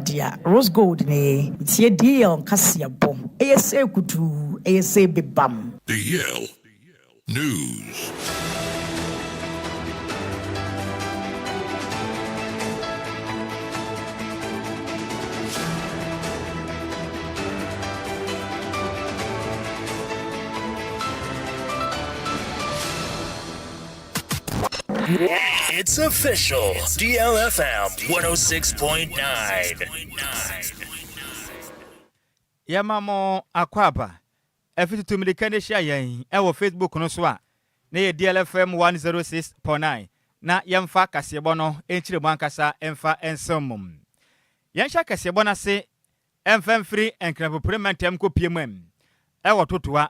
dea. Rose Gold nie. Metie DL nkaseɛbɔ. Ɛyɛ sɛ kutuu, ɛyɛ sɛ bebam. DL News. It's official. DLFM 106.9. Yɛma mo akwaaba. Ɛfi tutu mmirika no hyia yɛn ɛwɔ Facebook no so a na yɛ DLFM 106.9 na yɛmfa kaseɛbɔ no nkyerɛ mu ankasa mfa nsɛm mu. Yɛnhyɛ kaseɛbɔ no ase ɛmfa mfiri Nkrampopre mantam kɔpie mu ɛwɔ Totoa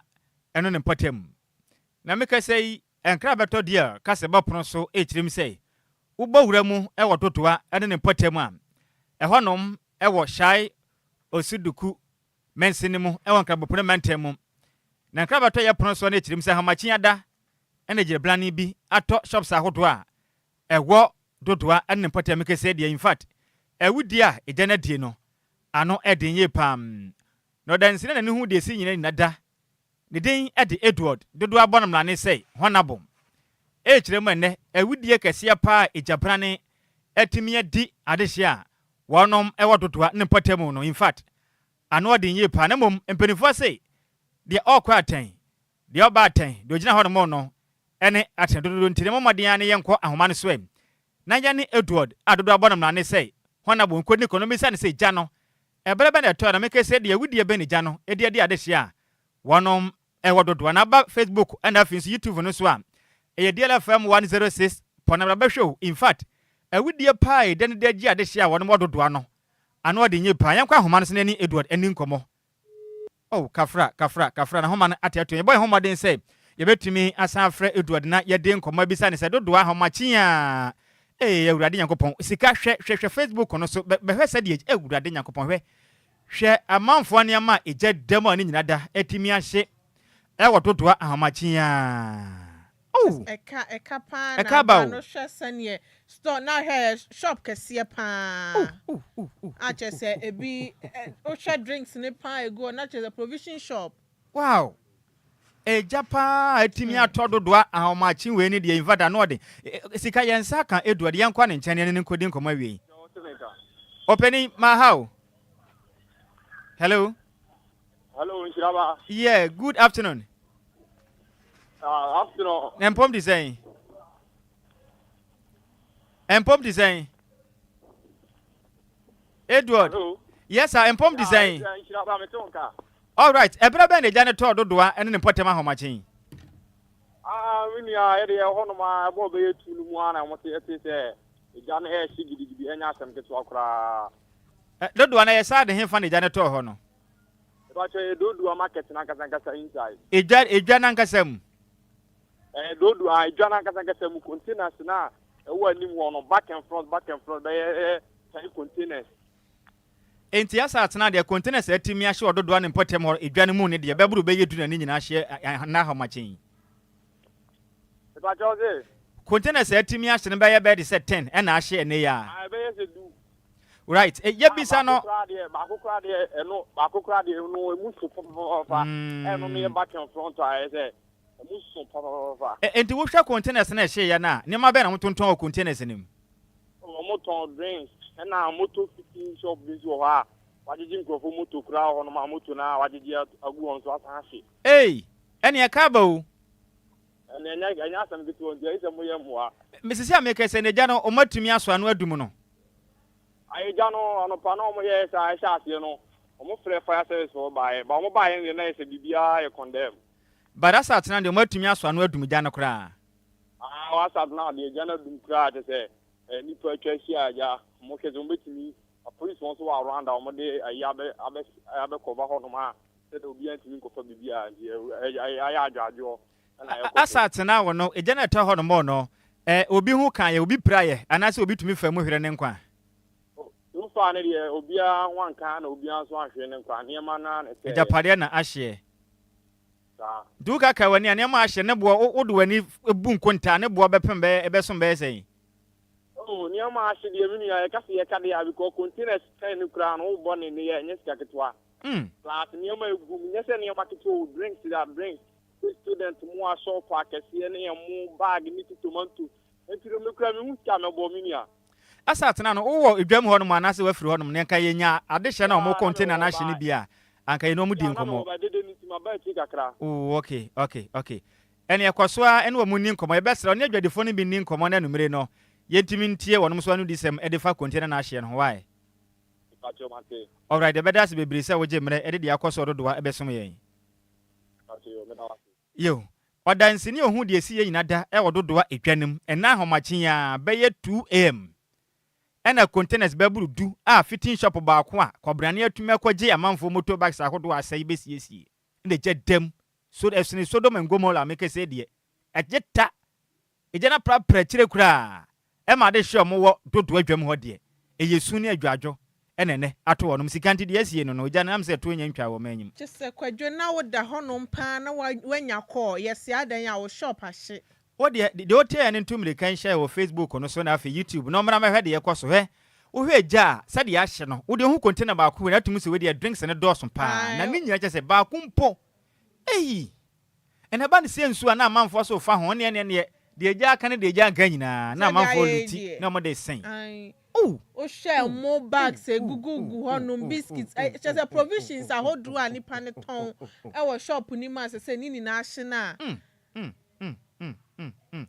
ɛno ne mpɔtam. Na mekasa yi Nkra bɛtɔ deɛ kaseɛbɔ pono so ɛkyerɛ mu sɛ wobɔ wura mu ɛwɔ Totoa ɛne ne mpɔtam a ɛhɔnom ɛwɔ Shai Osuduku mansini mu ɛwɔ Nkrampopre mantam mu. Na nkra bɛtɔ yɛ pono so no ɛkyerɛ mu sɛ ahomakye ada ɛna gyinabrane bi atɔ shops ahodoɔ a ɛwɔ Dodoa ɛne ne mpɔtam kɛseɛ deɛ. In fact, awudie a ɛgya no adie no ano ɛden yie paa. Na ɔdansini na ne ho deɛ esi nyina nyina da ne din ɛde Edward Dodoa bɔ no mmrane sɛ Hɔnabo. Ɛkyerɛ mu ɛnɛ awudie kɛseɛ paa egyabrane atumi adi adehyeɛ a wɔnom ɛwɔ Dodoa ne mpɔtam no, in fact, ano ɔden yie paa. Na mmom mpanimfoɔ se deɛ ɔrekɔ atɛn, deɛ ɔba atɛn, deɛ ogyina hɔ nom no ɛne atɛn dododo. Nti ne mmɔden a ne yɛnkɔ ahoma no so ɛ na yɛne Edward a Dodoa bɔ no mmrane sɛ Hɔnabo nkɔ ne kɔ no mmisa ne sɛ gya no ɛberɛ bɛ na ɛtɔɔ na meka sɛ deɛ awudie bɛ ne gya no ɛde adi adehyeɛ a wɔnom ɛwɔ Dodoa. Na aba Facebook ɛna afei nso YouTube no so a ɛyɛ DLFM 106 pɔnabra bɛhwɛ o. In fact, awudie paa ɛda no de agye adehyeɛ a wɔnom wɔ Dodoa no ano ɔde nye paa. Yɛnkɔ ahoma no so n'ani Edward ani nkɔmmɔ. Oh, kafra kafra kafra, na ahoma no ate ato. Yɛbɔ yɛn ho mmɔden sɛ yɛbɛtumi asan afrɛ Edward na yɛde nkɔmmɔ bisa ne sɛ Dodoa ahomakye a ee Awurade Nyankopɔn sika. Hwɛ hwɛ hwɛ Facebook no so, bɛhwɛ sɛdeɛ Awurade Nyankopɔn, hwɛ hwɛ amanfoɔ nneɛma a ɛgya dam a ne nyina da atumi ahye ɛwɔ Dodoa ahomakye a. Oh. Ɛka ɛka paa. Ɛka na ba aba o. No hwɛ sɛneɛ store na hwɛ shop kɛseɛ paa a kyerɛ sɛ ebi wohwɛ drinks ne paa egu hɔ na kyerɛ sɛ provision shop. Wow, ɛgya paa atumi atɔ Dodoa ahomakye wei ne deɛ, in fact, ano ɔde sika. Yɛn nsa ka Edward, yɛnkɔ ne nkyɛn ne ne nkɔdi nkɔmmɔ awie. Ɔpanin, maha o. Hello. Hello, Nhyiraba. Yeah, good afternoon. Afternoon. Na mpɔm te sɛn? Mpɔm te sɛn, Edward? Hello. Yes sir, mpɔm te sɛn? Nhyiraba, mete wo nka. All right, ɛberɛ bɛn na agya ne tɔɔ Dodoa ne ne mpɔtam ahomakye? Ah, me nua, yɛde yɛ hɔnom a ɛbɔ bɛyɛ tu no mu a na wɔte ɛte sɛ egya no ɛɛhye gidigidi, ɛnyɛ asɛm ketewa koraa. Dodoa no yɛ saa de hefa na agya ne tɔɔ hɔ no? Ɛbɛkyɛ yɛ Dodoa market n'ankasa nkasa inside. Edwa edwa n'ankasa mu? Dodoa edwa n'ankasa nkasa mu, containers na ɛwɔ anim hɔ no, back and front, back and front, bɛyɛ 10 containers. Enti asa atena deɛ containers a atumi ahye wɔ Dodoa ne mpɔtam hɔ edwa no mu ne deɛ bɛboro bɛyɛ 10 na ne nyinaa ahye na ahomakye yi. Ɛbɛkyɛ ɔse. Containers a atumi ahye no bɛyɛ de sɛ 10 ɛna ahye ɛnɛ yi a. Ah, ɛbɛyɛ sɛ 10. Right, yɛbisa no. Baako koraa deɛ, baako koraa deɛ, ɛno baako koraa deɛ, ɛno emu so papapapa. Ɛno no yɛ back and front a ɛyɛ sɛ emu so papapapa. Enti wohwɛ containers no a ɛhyeeɛ no a, nneɛma bɛn na motontɔn wɔ containers no mu? Wɔn tɔn drinks ɛna moto fitting shop bi nso wɔ hɔ a wagyegye nkurɔfoɔ moto koraa wɔ hɔnom a moto na wagyegye agu wɔn so asan ahye. Ei, ɛne ɛka aba o. Ɛna ɛnyɛ asɛm ketewa, nti ɛyɛ sɛ moyɛ mmoa. Mesisi a meka sɛ n'agya no ɔmatumi aso ano adum no. Ayɛgya no anɔpa na wɔn yɛ saa ɛhyɛ aseɛ no, wɔn frɛ fire service fɔ baayɛ ba, wɔn baayɛ no deɛ na yɛ sɛ biribiara yɛ condemn. But asa atena deɛ ɔmatumi aso ano adum gya no koraa. Aa, wasa na deɛ gya no adum koraa, kyɛ sɛ nipa atwa ahyia agya wɔn hwɛ sɛ wɔn bɛtumi. Apolice wɔn nso wɔ around a wɔn de ayi abɛ abɛ abɛkɔba hɔnom a sɛdeɛ obiara ntumi nkɔfa biribiara, nti ayɛ adwadwoɔ ɛna ɛkɔ so. Asa atena wɔ no egya no ɛtɔ hɔ nom no, obi ho ka yɛ, obi pira yɛ, anaasɛ obi tumi fa mu hwere ne nkwa? Nfa ne deɛ obiara ho anka na obiara nso ahwere ne nkwa, nneɛma naa na ɛsɛ. Agyapadeɛ na ahyeɛ? Saa. Nti wokaka w'ani a, nneɛma ahyɛ ne boɔ, wode w'ani bu nkontaa ne boɔ bɛpem bɛyɛ ɛbɛsom bɛyɛ sɛn? Oh, nneɛma. Nneɛma a ahye deɛ me nua yɛka sɛ yɛka deɛ a because containers 10 no koraa no wobɔ ne ne yɛ ɛnyɛ sika ketewa. Plus nneɛma a ɛgu mu nyɛ sɛ nneɛma ketewa o, drinks a drinks, student mo a shop akɛseɛ ne ɛmo bag ne ti tomato. Nti no me koraa mehu sika a mɛbɔ me nua. Asa atena no wowɔ dwam hɔnom anaasɛ woafiri hɔnom na anka yɛnya adehyɛ no a Yeah, wɔn na container mewɔ no hɔ ahye no ba bi a anka yɛne wɔn di Yeah, na mewɔ nkɔmmɔ. ba dede no nti maba akyiri kakra. Oh, okay, okay, okay. Ɛneɛ kɔ so ara ne wɔn nni nkɔmmɔ. Yɛbɛsrɛ wo ne adwadifoɔ no bi nni nkɔmmɔ na anwummere no yɛntumi ntie wɔnom nso anodisɛm de fa container no ahyeɛ no ho. Wai? Mepakyɛw mate. Alright, yɛbɛda ase bebree sɛ wogye mmerɛ de deɛ akɔ soɔ dodoɔ bɛsom yɛn. Mepakyɛw yoo, meda wo ase. Yiw, ɔdanseni a ohuu deɛ esiiɛ nyina da wɔ Dodowa edwa no mu ɛnnɛ ahomakye yi ara bɛyɛ 2am ɛna containers bɛboro du a fitting shop baako a kɔbrane atumi akɔgye amanfoɔ motor bikes ahodoɔ a asɛe bɛsiesie na egya dam so ɛsene Sodom and Gomorrah mekɛsɛ deɛ ɛgye ta Egya no aprapra akyire koraa ɛma ade hye a wɔwɔ Dodoɔ adwam hɔ deɛ, ɛyɛ su ne adwadwo na ɛnɛ ato wɔnom. Sika nti deɛ asie no no, ogya no nam sɛ ɛtoɔ nya ntwaa wɔn anyim. Kyesɛ kwadwo na wo da hɔ nom paa na wanya call yɛse adɛn a wo shop ahye. Wo deɛ, deɛ ɔtiaeɛ no ntu mmirika nhyɛ wɔ Facebook no so na afei YouTube na ɔmmra mmɛhwɛ deɛ ɛkɔ so. Hwɛ, wohwɛ egya a, sɛdeɛ ahye no, wo deɛ wohu container baako wei na atumi sɛ wei deɛ drinks no dɔɔso paa na ne nyinaa kyerɛ sɛ baako mpo, ei! Ɛna ɛba no sɛ nsuo a na amanfoɔ so refa ho neɛ neɛ neɛ, deɛ agya aka ne deɛ agya anka nyinaa na Sɛdeɛ amanfoɔ ayɛ yi luti deɛ, na wɔde resɛn. ae. Oh! Wohwɛ Oh! mo Oh! bags Oh! egugu Oh! gu Oh! hɔnom, Oh! biscuits, Oh! ɛ kyerɛ Oh! sɛ Oh! provisions Oh! ahodoɔ a nipa no Oh! tɔn Oh! Oh! wɔ shop no mu a sɛ sɛ ne nyinaa ahye no a. Mm, mm, mm, mm, mm, mm.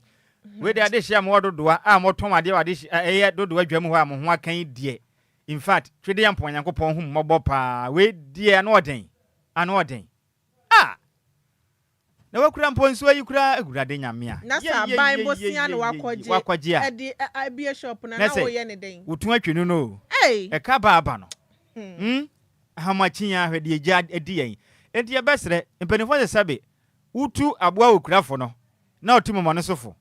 Wei deɛ adehyeɛ a mowɔ Dodowa a motɔn adeɛ wɔ adehye ɛyɛ Dodowa dwam hɔ a mo ho aka yi deɛ, in fact, Twedeampɔn Nyankopɔn hu mo mmɔbɔ paa. Wei deɛ ano ɔden, ano ɔden. Ah! Na wakura mpo nsuo yi koraa Awurade Nyame a. Na sɛ aban bosea na Yeyeyeyeyeye wakɔgye wakɔgye a. de abue shop no a Na na sɛ woyɛ no dɛn? wotu atwi no no o. Ei! Ɛka ba aba no. Hmm? Ahamakye ara hwɛ deɛ gya adi yɛn. Enti yɛbɛsrɛ, mpanimfoɔ sɛ sɛbe wotu aboa okurafo no na ɔtu moma no so fo.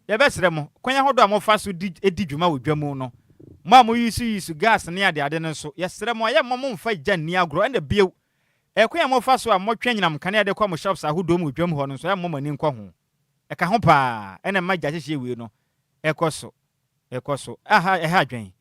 Yɛbɛsrɛ mo, kwan ahodoɔ a mofa so di di dwuma wɔ dwa mu no, mo a mo use use gas ne adeade no nso, yɛsrɛ mo ayɛ mma momfa gya nni agorɔ ɛna bio, Ɛkwan a mofa so a motwe anyinam nkanea de kɔ mo shops ahodoɔ mu wɔ dwam hɔ no nso, ɛmmɔ mo ani nkɔ ho. Ɛka ho paa na ɛma gyahyehyeɛ wei no kɔ so, ɛkɔ so. Aha, ɛha adwene.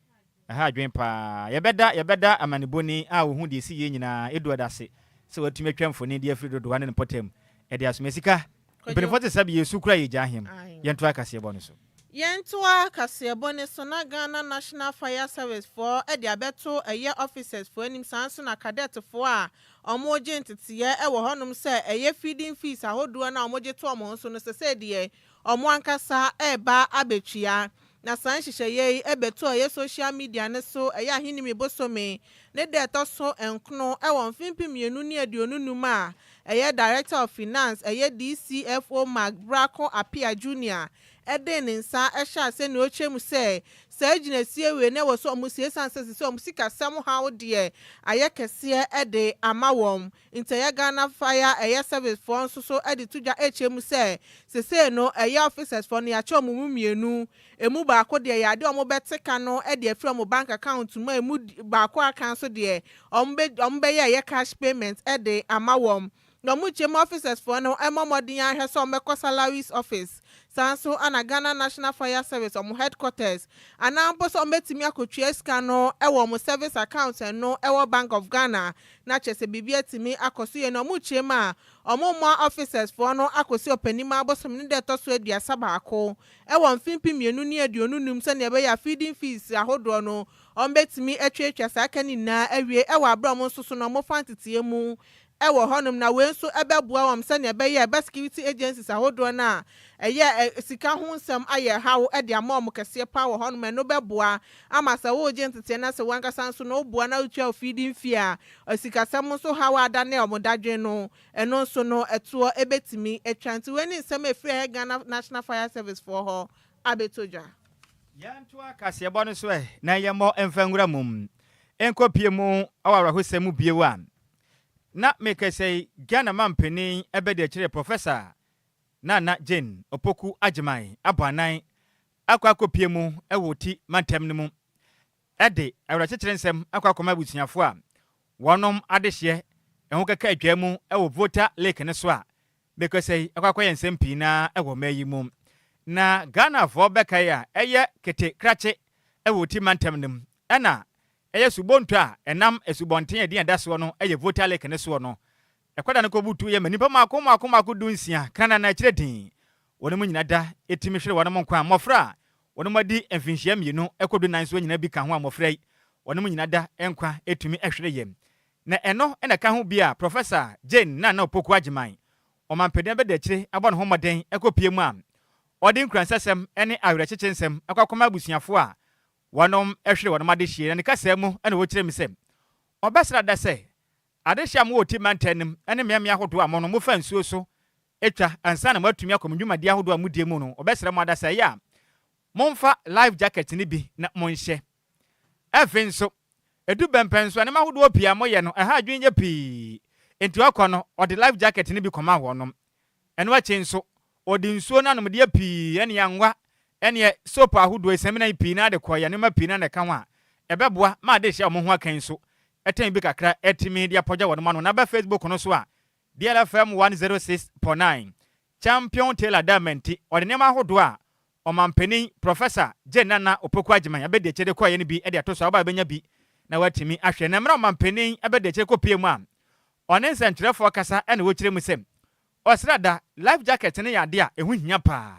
Ɛha adwene paa. Yɛbɛda, yɛbɛda amanebɔni a ɔhu deɛ ɛsi yie nyinaa, Edward ase sɛ watumi atwa mfoni de afiri Dodowa ne ne mpɔtam de asoma sika. Kwadwo. Mpanimfoɔ te sɛ yɛsu koraa yɛgya ahem. Ae. Yɛntoa kaseɛbɔ no so. Yɛntoa kaseɛbɔ no so na Ghana National Fire Service foɔ de abɛto ɛyɛ officers foɔ anim saa nso na cadet foɔ a wɔregye nteteɛ wɔ hɔnom sɛ ɛyɛ feeding fees ahodoɔ no a wɔgye to wɔn ho so no sɛsɛi deɛ wɔn ankasa reba abɛtua. Na saa nhyehyɛeɛ yi bɛtoo ɛyɛ social media no so ɛyɛ Ahinime bosome ne da ɛtɔ so nkono wɔ mfe 2025 a ɛyɛ Director of Finance ɛyɛ DCFO Mark Brako Appiah Junior de ne nsa hyɛ ase nea ɔkyerɛ mu sɛ saa gyinasie wei na ɛwɔ sɛ wɔn sie ɛsiane sɛ sesei wɔn sikasɛm haw deɛ ayɛ kɛseɛ de ama wɔn nti ɛyɛ Ghana Fire ɛyɛ Service foɔ nso so de to dwa ɛkyerɛ mu sɛ sesei no ɛyɛ officers foɔ no yɛakyɛ wɔn mu mmienu ɛmu baako deɛ yɛ adeɛ a wɔn bɛte ka no de afiri wɔn bank account mu a ɛmu baako aka nso deɛ wɔn bɛ wɔn bɛyɛ ɛyɛ cash payment de ama wɔn. Na ɔmo kyerɛ mu officers foɔ no mmɔ mmɔden ara nhwɛ sɛ ɔmo bɛkɔ salaries office, saa nso na Ghana National Fire Service ɔmo headquarters, anaa mpo sɛ ɔmo bɛtumi akɔtua sika no wɔ ɔmo service account ɛno ɛwɔ Bank of Ghana na kyerɛ sɛ biribi atumi akɔ so yie. Na ɔmo kyerɛ mu a ɔmo mmoa officers foɔ no akɔsi Ɔpɛnimaa bosome ne da ɛtɔ so 31 wɔ mfe 2025 sɛnea ɛbɛyɛ a feeding fees ahodoɔ no ɔmo bɛtumi atuatua saa ka no nyinaa awie wɔ aberɛ a ɔmo nso so no ɔmo fa nteteɛ mu wɔ hɔnom na wei nso bɛboa wɔn sɛnea ɛbɛyɛ a ɛbɛ security agencies ahodoɔ no a ɛyɛ sika ho nsɛm ayɛ haw de ama wɔn kɛseɛ paa wɔ hɔnom. Ɛno bɛboa ama sɛ woregye nteteɛ na sɛ w'ankasa nso no woboa na wotua wo feeding fee a, sikasɛm nso haw a adane wɔn dadwen no, ɛno nso no ɛtoɔ bɛtumi atwa. Nti wei ne nsɛm a ɛfiri ɛyɛ Ghana National Fire Service foɔ hɔ abɛtɔ dwa. Yɛntoa kaseɛbɔ no so ɛ na yɛmmɔ mfa nwura mu nkɔpue mu wɔ awerɛhosɛm mu bio a, Na mekasa yi, Ghana manpanin abadiakyire Professor Nana Jane Opoku Agyemang abɔ anan akɔ akɔpue mu wɔ Oti mantam no mu de awerɛkyekyere nsɛm akɔ akɔma abusuafoɔ a wɔnom adehyeɛ ho kɛkɛ adwaa mu wɔ Volta Lake no so a mekasa yi akɔ akɔyɛ nsɛm pii no ara wɔ ɔman yi mu. Na Ghanafoɔ bɛkae a ɛyɛ kete krakye. wɔ Oti mantam no mu ɛna ɛyɛ subonto a ɛnam asubɔnten a ɛdin a ɛda soɔ no yɛ Volta Lake no soɔ no. Ɛkɔda no kɔbutu yɛ ma nnipa mmaako mmaako mmaako 16 kra na akyire din. Wɔnom nyina da tumi hwere wɔnom nkwa. Mmɔfra a wɔnom adi mfinhyia 2 kɔ 14 soɔ nyina bi ka ho a mmɔfra yi wɔnom nyina da nkwa tumi hwere yɛ. Na ɛno na ɛka ho bi a Professor Jane Nana Opoku Agyemang, ɔmanpanin abadiakyire abɔ ne ho mmɔden kɔpue mu a ɔde nkuranhyɛsɛm ne awerɛkyekye nsɛm akɔ akɔma abusuafoɔ a wɔnom hwere wɔnom adehyeɛ. Na ne kasaa mu na ɔkyerɛ mu sɛ ɔbɛsrɛ ada sɛ adehyeɛ a mowɔ Oti mantam no mu ne mmeammea ahodoɔ a mo no mofa nsuo so twa ansa na moatumi akɔ mo dwumadie ahodoɔ a modie mu no, ɔbɛsrɛ mo ada sɛ ɛyɛ a momfa life jacket no bi na monhyɛ. Afei nso, ɛdu bɛmpɛn nso a nneɛma ahodoɔ pii a moyɛ no ɛha adwene yɛ pii, enti ɔkɔ no ɔde life jacket no bi kɔma wɔnom. Ɛno akyi nso, ɔde nsuo no anomdeɛ pii ne anwa ne soap ahodoɔ, samina yi pii no ara de kɔeɛ, nneɛma pii no ara na ɛka ho a ɛbɛboa ma adehyeɛ a wɔn ho aka yi nso ɛtɛn bi kakra atumi de apɔgya wɔnom ano. Na ba Facebook no so a, DLFM 106.9, Champion Taylor Darmanti, ɔde nneɛma ahodoɔ a Ɔmanpanin Professor Jane Nana Opoku Agyemang abɛdiakyire de kɔeɛ no bi de ato so a woba a wobɛnya bi na woatumi ahwɛ. Na mmerɛ a Ɔmanpanin abɛdiakyire kɔpue mu a ɔne nsɛntwerɛfoɔ kasa na ɔkyerɛ mu sɛ ɔsrada, life jacket no yɛ adeɛ a ɛho hia paa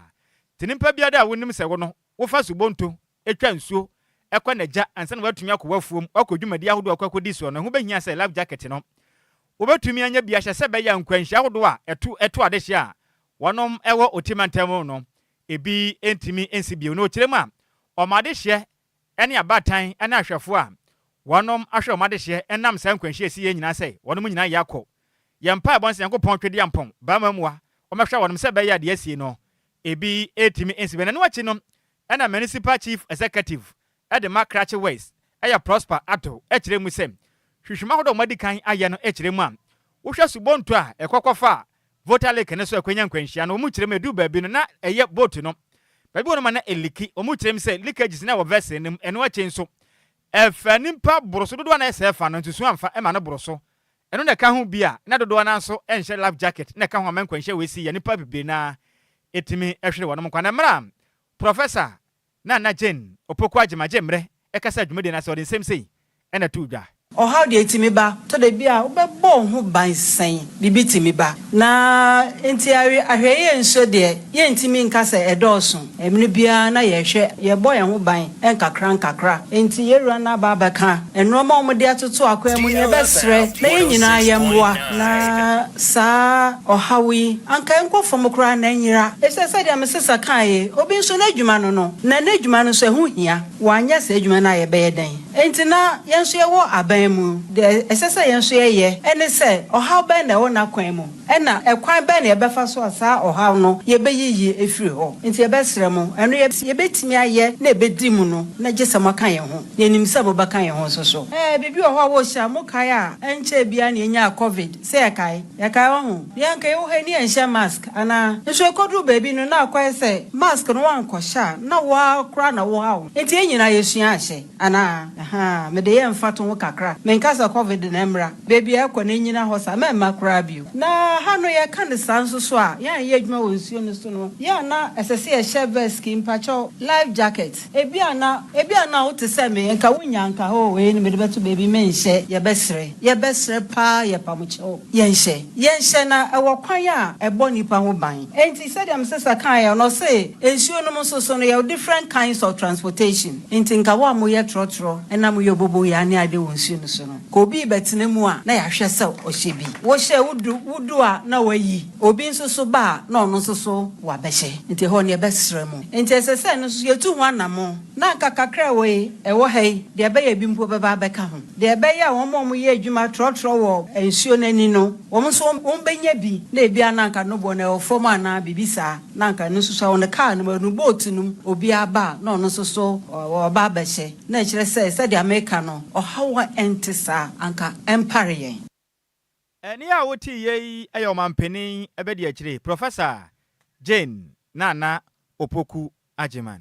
nti nipa biara a wonim sɛ wo no wofa subonto twa nsuo kɔ n'agya ansa na woatumi akɔ w'afuom akɔ dwumadi ahodoɔ a wokɔ akɔdi soɔ no ɛho bɛhia sɛ life jacket no wobɛtumi anya bi ahyɛ sɛ ɛbɛyɛ a nkwanhyia ahodoɔ a ɛto ɛto adehyeɛ a wɔnom wɔ Oti mantam mu no ebi ntumi nsi bio. Na ɔkyerɛ mu a, wɔn adehyeɛ ne abaatan ne ahwɛfoɔ a wɔnom ahwɛ wɔn adehyeɛ nam saa nkwanhyia a ɛsiiɛ nyinaa sɛ wɔnom nyinaa yɛ akɔ. Yɛn mpaebɔ ne sɛ Nyankopɔn Twedeampɔn barima mua wɔmmɛhwɛ wɔnom sɛ ɛbɛyɛ a deɛ asie no ebi ntumi nsi bio. Na ɛno akyi no ɛna Municipal Chief Executive de ma Krachi West yɛ Prosper Addo kyerɛ mu sɛ hwehwɛmu ahodoɔ a wɔadi kan ayɛ no kyerɛ mu a wohwɛ subonto a ɛkɔ kɔfa Volta Lake no so ɛkɔnya nkwanhyia no wɔn kyerɛ mu ɛduru baabi no na ɛyɛ boat no baabi wɔ no ma na ɛliki wɔn kyerɛ mu sɛ leakages na ɛwɔ vessel no mu ɛno akyi nso ɛfa nipa boro so dodoɔ na ɛsɛ ɛfa no nsusu amfa ɛma no boro so ɛno na ɛka ho bi a na dodoɔ no nso ɛnhyɛ life jacket na ɛka ho ama nkwanhyia wɔ esi yɛ nipa bebree na ɛtumi ɛhwere wɔn nkwa na mmerɛ a Professor Nana Jane Opoku Agyemang Gyemmerɛ kasa dwumadie no ase, ɔde nsɛm sei na ɛtoo dwa. Ɔhaw deɛ ɛtumi ba, tɔ da bi a wobɛbɔ wo ho ban sɛn, biribi tumi ba. Na nti ahwɛyie nso deɛ yɛntumi nka sɛ ɛdɔɔso, mmerɛ biara na yɛhwɛ, yɛbɔ yɛn ho ban nkakra nkakra. Nti yɛn wura no aba abɛka nnoɔma a wɔde atoto akwan mu no, yɛbɛsrɛ na yɛn nyinaa yɛmmoa na saa ɔhaw yi anka ɛnkɔ fam koraa na ɛnyera. Efisɛ sɛdeɛ me sesa kaeɛ, obi nso n'adwuma no no, na n'adwuma no nso ɛho hia. Wanyɛ saa adwuma no a yɛbɛyɛ dɛn? Enti na yɛn nso yɛwɔ aban mu. Deɛ ɛsɛ sɛ yɛn nso yɛyɛ ne sɛ, ɔhaw bɛn na ɛwɔ n'akwan mu? Ɛna ɛkwan bɛn na yɛbɛfa so a saa ɔhaw no yɛbɛyiyi afiri hɔ? Enti yɛbɛsrɛ mo, ɛno yɛbɛtumi ayɛ na ɛbɛdi mu no, na gye sɛ moaka yɛn ho. Yɛnim sɛ mobɛka yɛn ho nso so. Ɛɛ, biribi wɔ hɔ a wohyɛ a, mokae a, ɛnkyɛɛ biara na yɛnyaa Covid. Sɛ yɛkae? Yɛkae wahu. Deɛ anka yɛwɔ ha yi ne yɛnhyɛ mask anaa? Nso ɛkɔduru baabi no na akɔyɛ sɛ mask no woankɔhyɛ a na wo ara koraa na wohaw wo. Nti yɛn nyinaa yɛsua ahyɛ anaa? Ahaa, mede yɛ mfatoho kakra. Menka sɛ covid no mmra. Baabi a ɛkɔ no ɛnnyina hɔ saa, mɛmma koraa bio. Na ha no yɛka no saa nso so a, yɛn a yɛyɛ adwuma wɔ nsuo no so no, yɛ a na ɛsɛ sɛ yɛhyɛ vest, mpakyɛw, life jacket. Ebia na, ebia na wote sɛ me, nka wunnya nka hɔ, wei no mede bɛto baabi, menhyɛ. Yɛbɛsrɛ, yɛbɛsrɛ paa, yɛpa mo kyɛw, yɛnhyɛ. Yɛnhyɛ na ɛwɔ kwan a ɛbɔ nnipa ho ban. Enti sɛdeɛ me sista kaeɛ no, ɔse nsuo no mu nso so no, yɛwɔ different kinds of transportation. Enti nka wo a moyɛ trɔtrɔ na moyɛ oboboyaa ne ade wɔ nsuo no so no, nka obi rebɛtena mu a, na yɛahwɛ sɛ ɔhyɛ bi. Wohyɛ, wodu, wodu a na wayi. Obi nso so ba a, na ɔno nso so wabɛhyɛ. Enti ɛhɔ no yɛbɛsrɛ mo. Enti ɛsɛ sɛ ɛno nso yɛtu ho anammɔn. Na anka kakra a ɛwɔ yi, ɛwɔ ha yi, deɛ ɛbɛyɛ a ebi mpo bɛba abɛka ho. Deɛ ɛbɛyɛ a wɔn a wɔyɛ adwuma trɔtrɔ wɔ nsuo no ani no, wɔn nso wɔbɛnya bi. Na ebia na anka no boɔ no ɛwɔ fam anaa biribi saa. Na anka ɛno nso so ɛwɔ ne kaa no mu, ɛwɔ ne boat no mu, obiara ba a, na ɔno nso so ɔba abɛhyɛ. Na ɛkyerɛ sɛ, sɛdeɛ meka no, ɔhaw a ɛnte saa anka ɛmpare yɛn. Ɛnne a woteeɛ yi yɛ Ɔmanpanin Abadiakyire Professor Jane Nana Opoku Agyemang.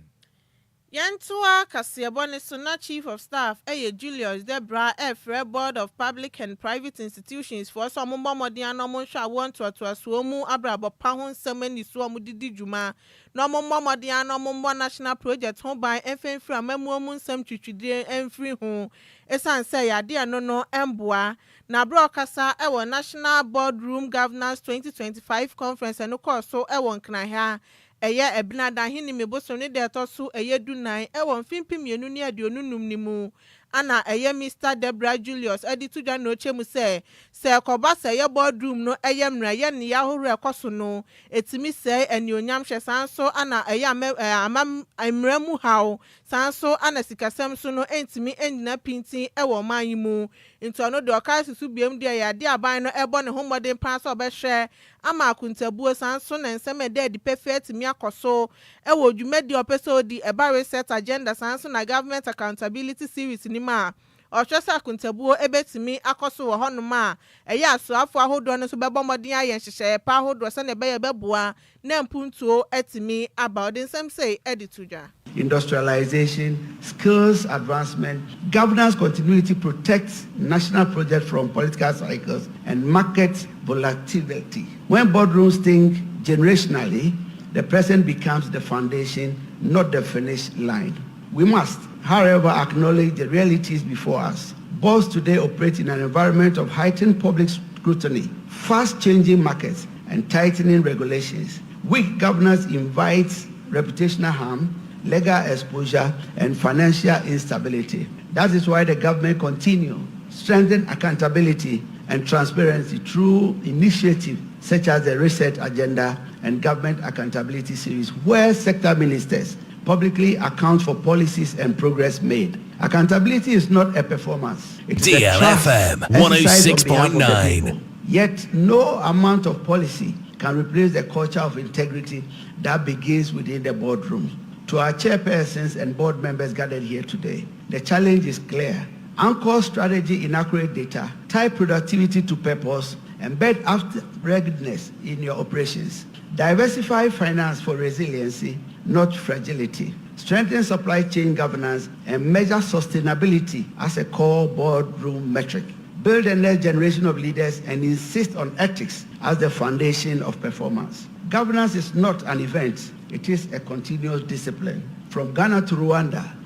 Yɛntoa kaseɛbɔ ne so na Chief of Staff ɛyɛ Julius Debrah ɛfrɛ Board of Public and Private Institutions foɔ sɛ ɔmo mmɔ mmɔden ano ɔmo nhwɛ awoɔ ntoatoasoɔ mu abrabɔ pa ho nsɛm ani so ɔmo didi dwuma, na ɔmo mmɔ mmɔden ano ɔmo mmɔ national project ho ban mfimfiri amammuo mu nsɛm twitwidie mfiri ho, ɛsiane sɛ yadeɛ no mboa. Na abere ɔkasa ɛwɔ National Boardroom Governance 2025 conference ɛno kɔɔ so ɛwɔ Nkran ha, ɛyɛ Ɛbenada Ahenime bosom ne deɛ ɛtɔ so ɛyɛ 14 ɛwɔ 2025 ne mu ana ɛyɛ Mr Debrah Julius ɛde to dwa na ɔkyɛ mu sɛ, sɛ ɛkɔba sɛ ɛyɛ boardroom no ɛyɛ mmerɛ ɛyɛ nnea ahodoɔ ɛkɔ so no, ɛtumi sɛe anuonyam hyɛ, saa nso ana ɛyɛ ama ɛɛ ama mmerɛ mu haw, saa nso ana sikasɛm so no ɛntumi ɛnyina pintin ɛwɔ ɔman yi mu. Nti ɔno deɛ ɔka susu biem deɛ yɛ ade aban no ɛbɔ ne ho mmɔden paa sɛ ɔbɛhwɛ ama akontabuo, saa nso na nsɛm ɛda adi pɛfɛ atumi akɔ so ɛwɔ dwumadi a ɔpɛ sɛ ɔdi ɛba Reset Agenda, saa nso na Government Accountability Series nim a ɔhwɛ sɛ akontabuo ebetumi akɔ so wɔ hɔnom a ɛyɛ asoafoɔ ahodoɔ no nso bɛbɔ mmɔden ayɛ nhyehyɛeɛ pa ahodoɔ sɛnea ɛbɛyɛ bɛboa na mpuntuo atumi aba. Ɔde nsɛm sei ɛde to dwa. Industrialization, skills advancement, governance continuity protects national projects from political cycles and market volatility. When boardrooms think generationally, the present becomes the foundation, not the finish line. We must, however, acknowledge the realities before us. Boards today operate in an environment of heightened public scrutiny, fast-changing markets, and tightening regulations. Weak governance invites reputational harm, legal exposure, and financial instability. That is why the government continue strengthen accountability and transparency through initiatives such as the Reset Agenda and Government Accountability Series, where sector ministers publicly account for policies and progress made. Accountability is not a performance. It is a trust DLFM exercised on behalf of the 106.9. people. Yet no amount of policy can replace the culture of integrity that begins within the boardroom. To our chairpersons and board members gathered here today, the challenge is clear. Anchor strategy in accurate data, tie productivity to purpose, embed after readiness in your operations. Diversify finance for resiliency, not fragility. Strengthen supply chain governance and measure sustainability as a core boardroom metric. Build the next generation of leaders and insist on ethics as the foundation of performance. Governance is not an event, it is a continuous discipline. From Ghana to Rwanda,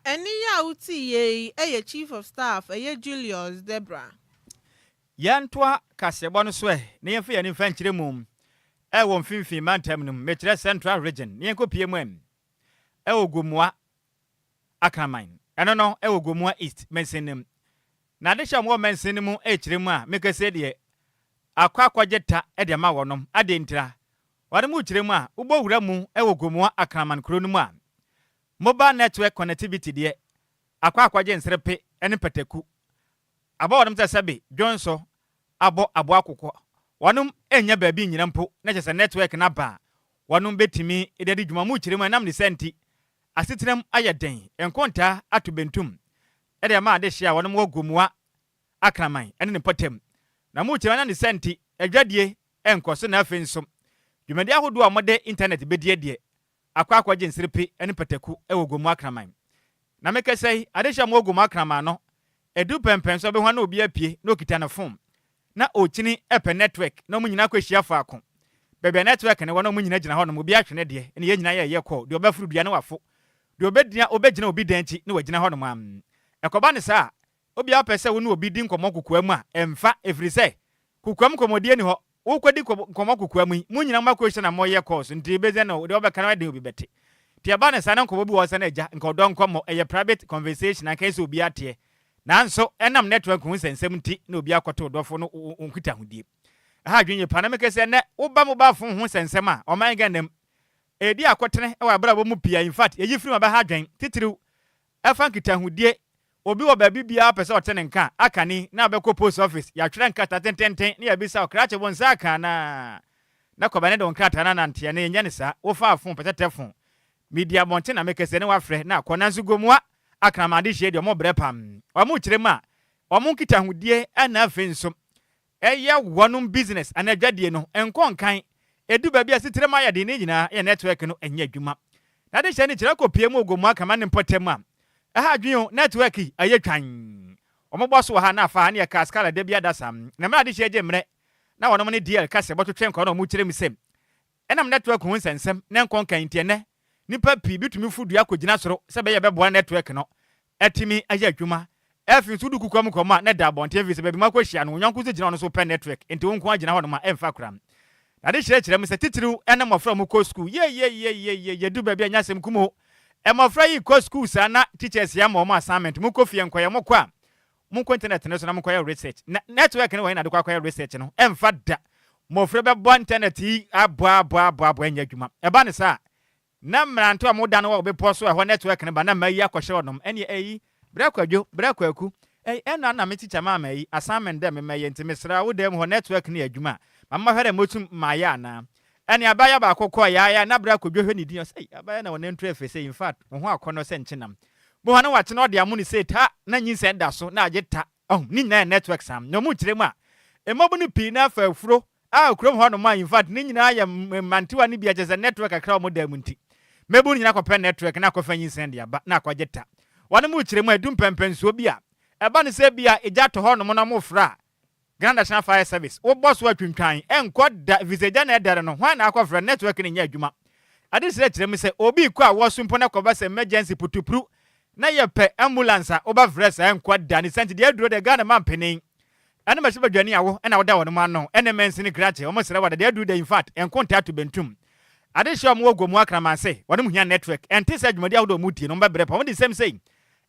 Ɛne yi a wotii yie yi ɛyɛ Chief of Staff ɛyɛ Julius Debrah. Yɛntoa kaseɛbɔ no so ɛ na yɛmfa yɛn mfa nkyerɛ mu ɛwɔ Mfimfini Mantam no mu, mekyerɛ Central Region, na yɛnkɔpie mu ɛm ɛwɔ Gomua Akraman, ɛno no ɛwɔ Gomua East mansin no mu. Na adehyɛ a wɔwɔ mansin no mu ɛkyerɛ mu a mekɛsɛ deɛ akɔ akɔgye ta ɛde ama wɔnom ade ntira wɔde mu kyerɛ mu a wobɔ wura mu ɛwɔ Gomua Akraman kuro no mu a, mobile network connectivity deɛ akɔ akɔgye nserepe ne pataku abɔ wɔnom sɛ sɛbe dwonso abɔ aboa kokɔ. Wɔnom nya baabi nyina mpo na kyerɛ sɛ network no aba a wɔnom bɛtumi de adi dwuma mu. Kyerɛ mu ɛnam ne sɛ nti asetenam ayɛ den, nkontaa ato bentum ɛde ama adehye a wɔnom wɔ Gomua Akraman ɛne ne mpɔtam. Na mu kyerɛ ɛnam ne sɛ nti adwadie ɛnkɔ so, na afei nso dwumadi ahodoɔ a wɔde internet bɛdie deɛ akɔ akɔgye nserepe ne pataku ɛwɔ Gomu Akraman. Na mekɛsɛ yi, adehye a wɔwɔ Gomu Akraman no ɛdu pɛmpɛn so bɛho na obi apue na okita ne phone na ɔkyini ɛpɛ network na ɔmo nyinaa akɔhyia faako baabi a network ne wɔ, na ɔmo nyinaa gyina hɔ nom, obi atwe ne deɛ ɛne yɛn nyinaa yɛyɛ kɔ deɛ ɔbɛforo dua ne wafo deɛ ɔbɛgyina ɔbɛgyina obi dan akyi na wagyina hɔ nom. Am ɛkɔba ne saa, obi apɛ sɛ wo ne obi di nkɔmmɔ kokoa mu a, ɛmfa, ɛfiri sɛ kokoa mu nkɔmmɔdie ni hɔ. Wokɔdi nkɔmmɔ kokoa mu yi, mo nyinaa mo akɔhyia na moyɛ calls, nti bɛsɛ no deɛ ɔbɛka no ɛden obi bɛte. Nti ɛba ne saa na nkɔmmɔ bi wɔ sɛ no agya nka ɔdɔ nkɔmmɔ ɛyɛ private conversation anka sɛ obi ateɛ, nanso ɛnam network ho nsɛnsɛm nti na obi akɔto ɔdɔfo no nkitahodie. Ɛha adwene pa na mekɛ sɛ nnɛ woba mobile phone ho nsɛnsɛm a ɔman Ghana mu ɛdi akɔtene ɛwɔ abrabɔ mu pii. In fact, yɛyi firi mu abɛha adwen titiriw ɛfa nkitahodie. Obi wɔ baabi biara pɛ sɛ ɔte ne nka aka ni na abɛkɔ post office, yɛatwerɛ nkrataa tententen ne yɛbisa ɔkrakye wo nsa aka anaa na kɔba ne de wo nkrataa no ananteɛ no. Yɛnyɛ ne saa. Wofaa phone pɛtɛtɛ phone medi abɔnten na mekɛsɛ ne wafrɛ na akɔ. Nanso Gomua Akramade hyia deɛ ɔmo brɛ pam. Ɔmo kyerɛ mu a ɔmo nkitahodie ɛna afei nso ɛyɛ wɔnom business anaa adwadie no nkɔ nkan. Edu baabi a sitere mu ayɛ den ne nyinaa yɛ network no ɛnyɛ adwuma. Na adehyɛ no kyerɛ kɔpue mu wɔ Gomoa Kama ne mpɔtam a, ɛha adwene o, nɛtwɛk yi ɛyɛ twann. Wɔbɔ so wɔ ha na afa ha ne ɛkaa Scarlet da biara da saa. Na mmerɛ adehyɛ gye mmerɛ na wɔnom ne DL ka sɛ bɔtwetwe nkɔɔ na wɔkyerɛ mu sɛ ɛnam nɛtwɛk ho nsɛnsɛm ne nkɔnkan nti ɛnnɛ nnipa pii bi tumi fo dua kɔgyina soro sɛ ɛbɛyɛ ɛbɛboa nɛtwɛk no atumi ayɛ adwuma. Afei nso wodu kokoam nkɔmmɔ a na ɛda abɔnten efisɛ baabi moakɔhyia no wo yɔnko nso gyina hɔ no nso pɛ network enti wo nko ara gyina hɔnom a ɛmfa koraa. Na ade kyerɛkyerɛ mu sɛ titiriw ne mmɔfra a wɔkɔ sukuu. Yeieieieiei yɛdu baabi a ɛnyɛ asɛm kum o. Mmɔfra yi kɔ sukuu saa na teachers yi ama wɔn assignment monkɔ fie nkɔyɛ mokɔ a monkɔ internet no so na monkɔyɛ research. Na network no wɔ he na de kɔ akɔyɛ research no? Ɛmfa da. Mmɔfra bɛbɔ internet yi abɔ abɔ abɔ abɔ ɛnyɛ adwuma. Ɛba no saa a Na mmerantewa a wɔda no wɔ bepɔ so a ɛhɔ network no ba na mayi akɔhyɛ hɔ nom ɛneɛ ɛyi Bra Kwadwo, bra Kwaku, ɛyi ɛno a na me teacher maa me ayi assignment dɛ memmɛyɛ nti mesrɛ wo dan mu hɔ network no yɛ adwuma a ma memmɔhwɛ dɛ motum mayɛ anaa Ɛne abaayewa baako kɔɔ yaayaa na bra Kwadwo hwɛ ne din ɔsɛ ei abaayewa na wɔnantu ɛfɛ sei infact wo ho akɔnnɔ sɛ nkyenam bohɔ na wakye na ɔde amo no sei ta na nyinsɛn da so na agye ta ɔho ne nyinaa yɛ network saa na ɔmo kyerɛ mu a mmabunu pii no afa afuro a kurom hɔ nom a infact ne nyinaa yɛ mmerantewa no bi a kyerɛ sɛ network kakra a wɔn dan mu nti mmabunu nyinaa kɔpɛ network na akɔfa nyinsɛn de aba na akɔgye ta wɔn mu kyerɛ mu a edu mpɛmpɛnsoɔ bi a ɛba no sɛ bi a egya tɔ hɔ nom na wɔn frɛ a Ghana National Fire Service wobɔ so atwintwan ɛnkɔ da efisɛ egya na ɛdɛre no hwan na akɔfrɛ network no nyɛ adwuma ade srɛ kyerɛ mu sɛ obi kɔ a wɔso mpo na kɔba sɛ emergency putupru na yɛpɛ ambulance a wobɛfrɛ saa ɛnkɔ da ne sɛ nti deɛ aduro deɛ Ghana mampanin Ɛne mɛhyɛ badwani a wo na woda wɔnom ano ɛne mansini krakye wɔn srɛ wo ada deɛ aduru da infact nko ntaa to bentum ade hyɛ wɔn wɔ gomu akraman se wɔnom hia network ɛnte sɛ dwumadi ahodoɔ a wɔn tie no wɔn bɛbrɛ pa wɔn de nsɛm sei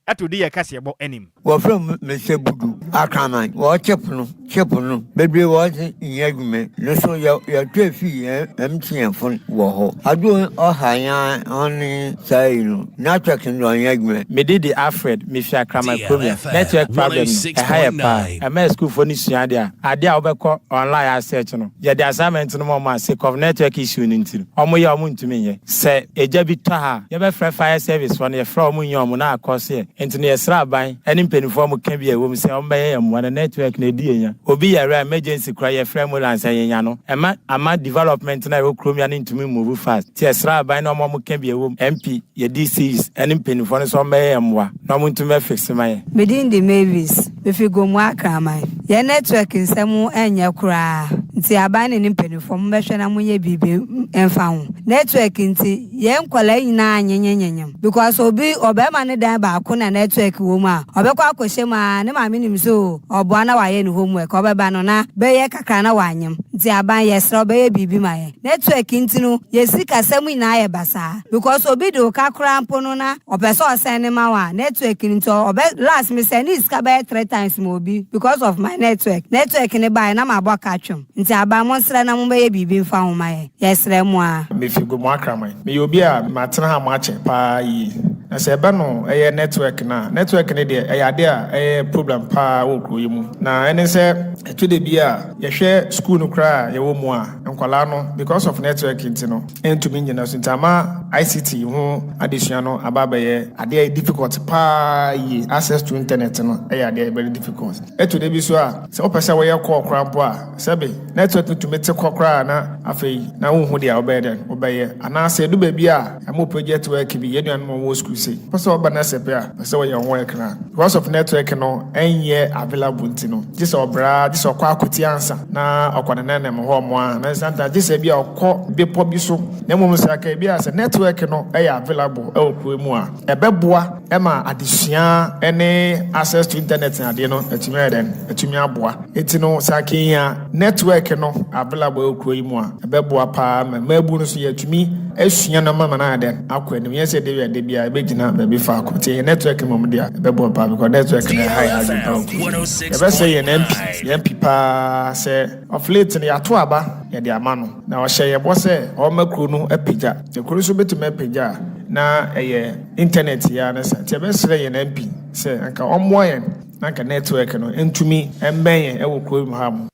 ɛto di yɛ kaseɛbɔ anim. Wɔfrɛ me Mister Budu Akraman. Wɔ chip no, chip no, bebree wɔ hɔ dze nnyɛ edwuma. No so yɛ yɛtɔe fii hɛn MTN fon wɔ hɔ. Adze ɔha hɛn ara ɔnye saa yi no. Network no deɛ ɔnyɛ adwuma. Me din de Alfred, me fi Akraman kurom ya. Network problem no, ɛha yɛ paa. Ɛma asukuufoɔ no sua adeɛ a, adeɛ a wobɛkɔ online a search no, yɛde assignment no ma wɔn a, sake of network issue no nti no, wɔyɛ a wɔntumi nyɛ. Sɛ egya bi tɔ ha a, yɛbɛfrɛ fire service foɔ no, yɛfrɛ wɔn nnya wɔn na akɔ so yɛ. Nti no yɛsrɛ aban ne mpanimfoɔ a wɔka bi a ɛwɔ mu sɛ wɔmmɛyɛ yɛn mmoa na network no ɛdi yɛn nya. Obi yare a, emergency koraa yɛfrɛ ambulance a yɛnya no. Ɛma ama development no a ɛwɔ kurom ya no ntumi move fast. Nti yɛsrɛ aban ne wɔn a wɔka bi a ɛwɔ mu, MP, yɛ DCs ne mpanimfoɔ no sɛ wɔmmɛyɛ yɛn mmoa na wɔntumi mmɛ fixe ma yɛn. Me din de Mavis, mefi Gomoa Kraman. Yɛn network nsɛm nyɛ koraa nti aban ne ne mpaninfoɔ mommɛhwɛ na monyɛ biribi mfa ho. Network nti yɛn nkwadaa nyinaa nyenyenyenyem because obi ɔbarima ne dan baako na network wɔ mu a ɔbɛkɔ akɔhyɛ mu aa ne maame nim sɛ oo ɔboa na wayɛ ne homework ɔbɛba no na bɛyɛ kakra na wanyem nti aban yɛsrɛ wo bɛyɛ biribi ma yɛn. Network nti no yɛ sikasɛm nyinaa yɛ basaa because obi de wo ka koraa mpo no na ɔpɛ sɛ ɔsɛne ma wo a network no nti ɔbɛ last me sɛnee sika bɛyɛ 3 times ma obi because of my network, network no baeɛ na mabɔ ka twem nti aban monsrɛ na mobɛyɛ biribi mfa ho ma yɛn yɛsrɛ mo aa. Mefi Gomoa Kraman. Meyɛ obi a matena ha makyɛ paa yie. Na sɛ ɛba no ɛyɛ network no a, network no deɛ ɛyɛ adeɛ a ɛyɛ problem paa wɔ kuro yi mu. Na ɛne sɛ ɛtɔ da bi a yɛhwɛ school no koraa a yɛwɔ mu a, nkwadaa no because of network nti no ɛntumi nnyina so nti ama ICT ho adesua no aba abɛyɛ adeɛ a ɛyɛ difficult paa yie. Access to internet no ɛyɛ adeɛ a ɛyɛ very difficult. Ɛtɔ da bi so a sɛ wopɛ sɛ woyɛ call koraa mpo a, sɛbe network no tumi te kɔ koraa na afei na wonhu deɛ wobɛyɛ dɛn wobɛyɛ. Anaasɛ ɛdu baabi a ɛma wo project work bi, yɛn nuanom a wɔwɔ school sei, wopɛ sɛ wɔba na sɛ pɛ a, pɛ sɛ wɔyɛ ho work no a, because of network no ɛnyɛ available nti no, gye sɛ ɔbrɛ ara, gye sɛ ɔkɔ akɔti ansa na ɔkɔ nenanam hɔ ɔmo a, na sometimes gye sɛ bi a ɔkɔ bepɔ bi so. Na mmom sɛ anka ebi a sɛ network no ɛyɛ available ɛwɔ kuro mu a, ɛbɛboa ma adesua ne access to internet ne adeɛ no atumi ayɛ dɛn, atumi aboa. Nti no sɛ anka yɛnya network no available wɔ kuro yi mu a, ɛbɛboa paa ma mmabunu no nso yɛatumi asua nneɛma ma no ayɛ dɛn, akɔ anim. Nyɛ sɛ da bi a yɛbɛgyina baabi faako. Nti yɛnya network mmom deɛ a, ɛbɛboa paa because network no ɛha yɛn adwene paa wɔ kuro yi mu. Yɛbɛsrɛ yɛn MP, yɛn MP paa sɛ of late no yɛato aba yɛde ama no na ɔhyɛ yɛn bɔ sɛ ɔmma kuro no apagya. Sɛ kuro no nso bɛtumi apagya a, na ɛyɛ internet yi ara ne sa. Nti yɛbɛsrɛ yɛn MP sɛ anka ɔmmoa yɛn na anka network no ntumi mmɛn yɛn wɔ kuro mu ha mu.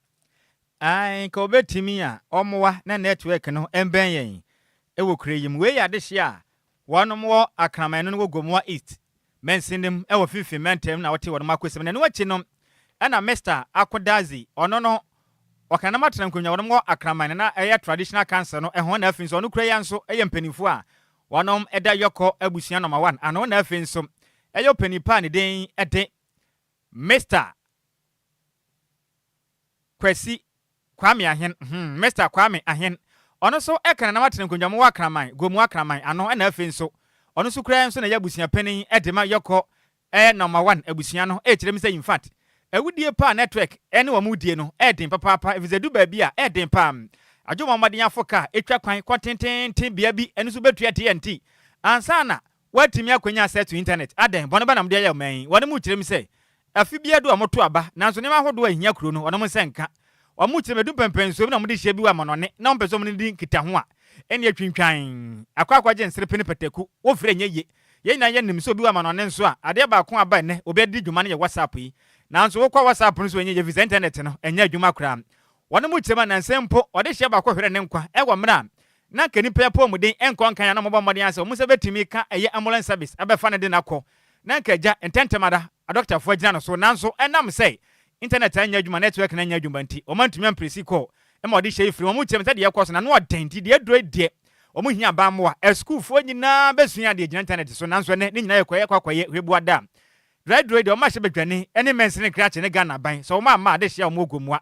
Ae, nka ɔbɛtumi a ɔmmoa na network no mbɛn yɛn wɔ kuro yi mu. Wei yɛ adehyeɛ a wɔnom wɔ Akraman no no wɔ Gomoa East mansin mu wɔ Finfin mantam na wɔte wɔnom akosɛm. Na ɛno akyi no ɛna Mister Akodazi, ɔno no ɔka nam atena nkonnwa wɔnom wɔ Akraman no na ɛyɛ Traditional Council no ɛho na afei nso ɔno kura yi ara nso yɛ mpanimfoɔ a. Wɔnom da Yɔkɔ abusua nɔma one ano na afei nso ɛyɛ ɔpanin pa a ne din de Mister Kwasi Kwame Ahen, hmm, Mister Kwame Ahen. Ɔno nso ka Nana Watene Nkondwamowa Akraman, Gomu Akraman ano na afei nso ɔno nso koraa nso na ɛyɛ abusua panin de ma Yɔkɔ Ɛyɛ nɔma one abusua no ɛrekyerɛ me sɛ infact awudie paa network ɛne wɔn die no ɛɛden papaapa efisɛ ɛdu baabi a ɛɛden paa adwo wɔn mmɔden afo car ɛtwa kwan kɔ tententen bea bi ɛno nso bɛtua TNT ansa na wɔatumi akɔnya access to internet adɛn bɔne bɛ na mode ayɛ ɔman yi wɔn mu kyerɛ me sɛ afe biara du a wɔto aba nanso nneɛma ahodoɔ a ɛhia kuro no wɔn nsa nka wɔn kyerɛ me ɛdu mpɛmpɛnsoɔ bi na wɔde hyia bi wɔ amanɔne na wɔn pɛ sɛ wɔn ne di nkitaho a ɛne atwintwan akɔ akɔgye nserepe ne pataku wofrɛ nyɛ yie Yɛn nyinaa yɛnim sɛ obi wɔ amanɔne nso a, adeɛ baako a aba nnɛ obi de di dwuma no yɛ WhatsApp yi. Nanso wokɔ WhatsApp no so ɛnyɛ yie efisɛ intanɛt no ɛnyɛ adwuma koraa. Wɔn mu kyerɛ mu a nnansa yi mpo ɔde hyeɛ baako hweree ne nkwa wɔ mmerɛ a na anka nnipa yi apɔwmuden nkɔ nkan a na wɔbɔ mmɔden ara sɛ wɔn nsa bɛtumi ka ɛyɛ ambulance service abɛfa no de no akɔ na anka agya ntɛntɛm ara adɔkotafoɔ agyina no so nanso ɛnam sɛ intanɛt anyɛ adwuma, network no anyɛ adwuma nti wɔantumi ampresi call ma ɔde hyɛ yi firi wɔn kyerɛ mu sɛ deɛ ɛkɔ so no ano ɔden nti deɛ aduro yi deɛ Wɔn hia aban mmoa. Asukuufoɔ nyinaa bɛsua adeɛ gyina intanɛt so nanso ɛnnɛ ne nyinaa yɛ kɔyɛ kɔ akɔyɛ hwɛbuada. Dry-duro yi deɛ wɔn ahyɛ badwani ne mansini krakye ne Ghana aban sɛ wɔn amma adehyeɛ a wɔn wɔ Gomoa,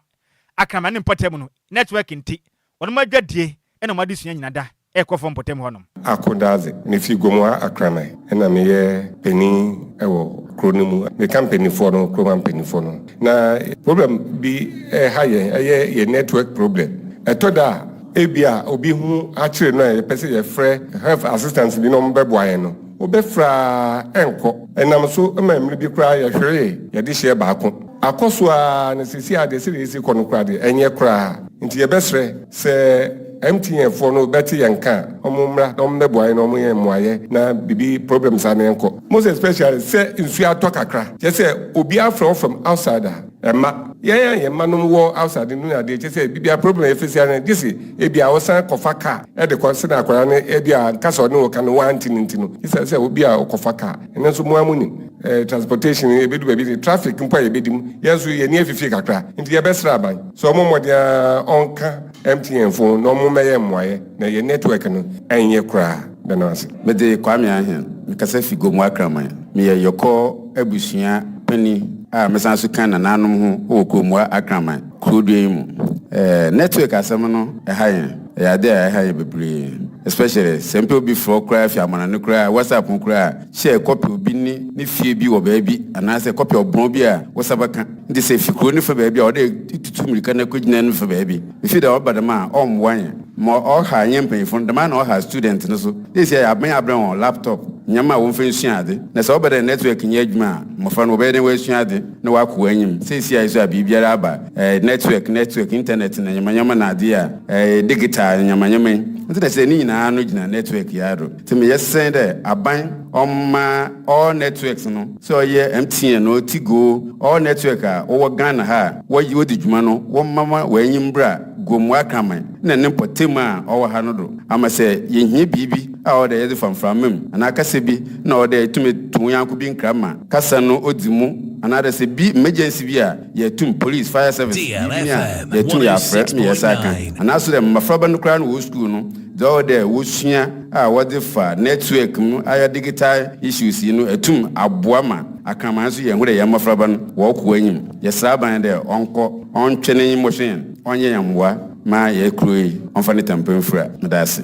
Akraman ne mpɔtam no network nti wɔn adwadie ne wɔn adesua nyina da rekɔ fam mpɔtam hɔ nom. Akodadze, Mifi Gomoa Akraman na meyɛ panyin wɔ kuro no mu. Meka mpaninfoɔ no, kurom ha mpaninfoɔ no. Na problem bi ɛha yɛn, ɛyɛ yɛn network problem. Ɛtɔ da a, ebia obi ho akyere no a yɛpɛ sɛ yɛfrɛ health assistance bi na wɔbɛboa yɛn no, wobɛfrɛ ara ɛnkɔ. Ɛnam so ma mmere bi koraa yɛhweree yɛn dehyeɛ baako. Akɔ so ara na seesei ara deɛ sɛdeɛ ɛresi kɔ no koraa deɛ, ɛnyɛ koraa. Nti yɛbɛsrɛ sɛ MTN foɔ no bɛte yɛn nka a, wɔn mmra na wɔn mmɛboa yɛn na wɔn yɛn mmoayɛ na biribi problem saa no yɛnkɔ. Most especially sɛ nsuo atɔ kakra, kyerɛ sɛ obi afrɛ wo from outside a, ɛmma. Yɛn a yɛn mma nom wɔ outside no ne adeɛ, kyerɛ sɛ biribiara problem a yɛfesi ara no, gye se ebia wosan kɔfa car de kɔ sɛdeɛ akwadaa no ebia nka sɛ ɔne wo ka no wante no nti no, gye sɛ sɛ obi a wokɔfa car. Ɛno nso mo ara monim. Eh, transportation ebedu baabi de traffic mpo a yɛbɛdi mu, yɛn nso yɛn ani afifie kakra. Nti yɛbɛsrɛ aban sɛ ɔmmɔ mmɔden ara ɔnka MTN fo na ɔmo mmɛyɛ mmoayɛ na yɛn network no ɛnyɛ koraa. Da no ase. Mede Kwame Ahen, mekasa fi Gomoa Kraman. Meyɛ Yɔkɔ abusua panin a mesan nso ka nananom ho wɔ Gomoa Akraman kuro dua yi mu. Eh, network asɛm no ɛha yɛn, ɛyɛ ade a ɛha yɛn bebree. Especially sɛ mpɛ obi frɛ wo koraa fi amanɔne koraa, WhatsApp ho koraa a, Sɛ kɔpɛ obi ne ne fie bi wɔ baabi anaasɛ kɔpɛ ɔbɔn bi a wo nsa bɛka. Ntsi sɛ efi kurow no fa baabi a, ɔwɔ dɛ etutu mbirika na ekogyina no fa baabi. Efi dɛ ɔba dɛm a, ɔmmboa hɛn. Ma ɔha nye mpanyimfo no, dɛmara na ɔha student no so. Sesei aban abrɛ hɔn laptop, ndzɛmba a wɔmfa nsua adze. Na sɛ ɔba dɛ network nnyɛ edwuma a, mbofra no wɔbɛyɛ dɛn woesua adze na wɔakɔ hɔn enyim? Sesei so a biribiara aba, network, network, internet na ndzɛmba ndzɛmba na adze a, digital ndzɛmba ndzɛmba yi. Ntsi na kyerɛ dɛ ne nyina no gyina network yi ara do. Ntsi meyɛ sen dɛ aban ɔmma all networks no, sɛ ɔyɛ MTN o, Tigo o, all network a wɔwɔ Ghana ha a wɔyɛ wodzi dwuma no wɔmma ma hɔn enyi mbra Gomoa Kraman na ne mpɔtamu a ɔwɔ ha no do ama sɛ yehia biribi a ɔwɔ dɛ yɛdze fa mframa mu anaa kasa bi na ɔwɔ dɛ etum to wo nyɛnko bi nkra ma kasa no odzi mu anaadɛ sɛ bi emergency bi a yɛtum, police, fire service, biribi ni a yɛtum yɛafrɛ ma yɛsa aka anaa so dɛ mbofraba no koraa no wɔ skuul no Dza ɔwɔ dɛ wosua a wɔdze fa network mu ayɛ digital issues yi no etum aboa ma akraman so yehu dɛ hɛn mbofraba no wɔrokɔ enyim. Yɛserɛ aban dɛ ɔnkɔ, ɔntwe n'enyi mbɔhwɛ hɛn, ɔnyɛ hɛn mboa ma hɛn kurow yi ɔmfa ne tampa mfura. Meda ase.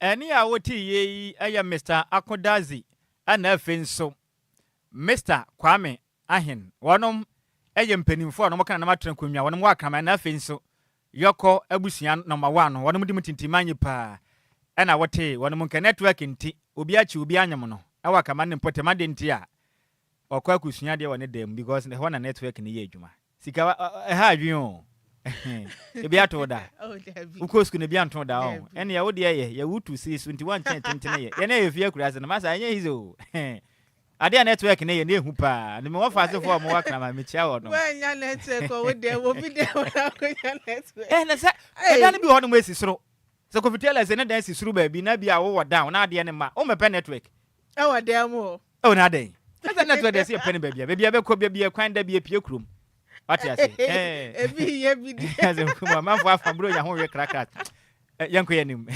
Ɛnne a wotee yi yɛ Mister Akodazi ɛna afei nso Mister Kwame Ahen. Wɔnom yɛ mpanimfoɔ a wɔn ka nanam atena nkonnwa, wɔnom wɔ akraman na afei nso Yɔkɔ abusua nɔma one no wɔnom di mu tintiman yi paa ɛna wotee wɔnom nka network nti obi akyi obi anyem no ɛwɔ akraman ne mpɔtam adeɛ nti a ɔkɔ akosua adeɛ wɔ ne dan mu because ɛhɔ na network no yɛ adwuma. Sika ɛha adwene o. Ebi ato wo da. Oh, Wokɔ sukuu no ebi anto da o. Ɛnea wo deɛ yɛ yɛ wotu siri so nti wankyɛn tentene yɛ. Yɛn yɛ fie akura ase no masa ɛnyɛ easy o. Ade a network ne yɛ ne ehu paa. Ne me wɔfa asefo a wɔwɔ akra ma mekyia wɔ no. Wanya network wɔ wo deɛ wɔ bi deɛ wɔ na akonya network. Eh na sɛ ɛdan no bi wɔ hɔ nom esi soro. Sɛ Kofi Taylor sɛ ne dan si soro baabi na bi a wowɔ down na adeɛ ne ma wommɛpɛ network. Ɛwɔ dan mu hɔ. Oh na adɛn? Ɛsɛ network deɛ sɛ yɛpɛ no baabi a baabi a bɛkɔ baabi a kwan da bi apue kurom. Wate ase? Ebi yɛ bi di. Ɛsɛ nkumu amanfoɔ afa buro nya ho we krakra. Yɛnkɔ yɛn anim.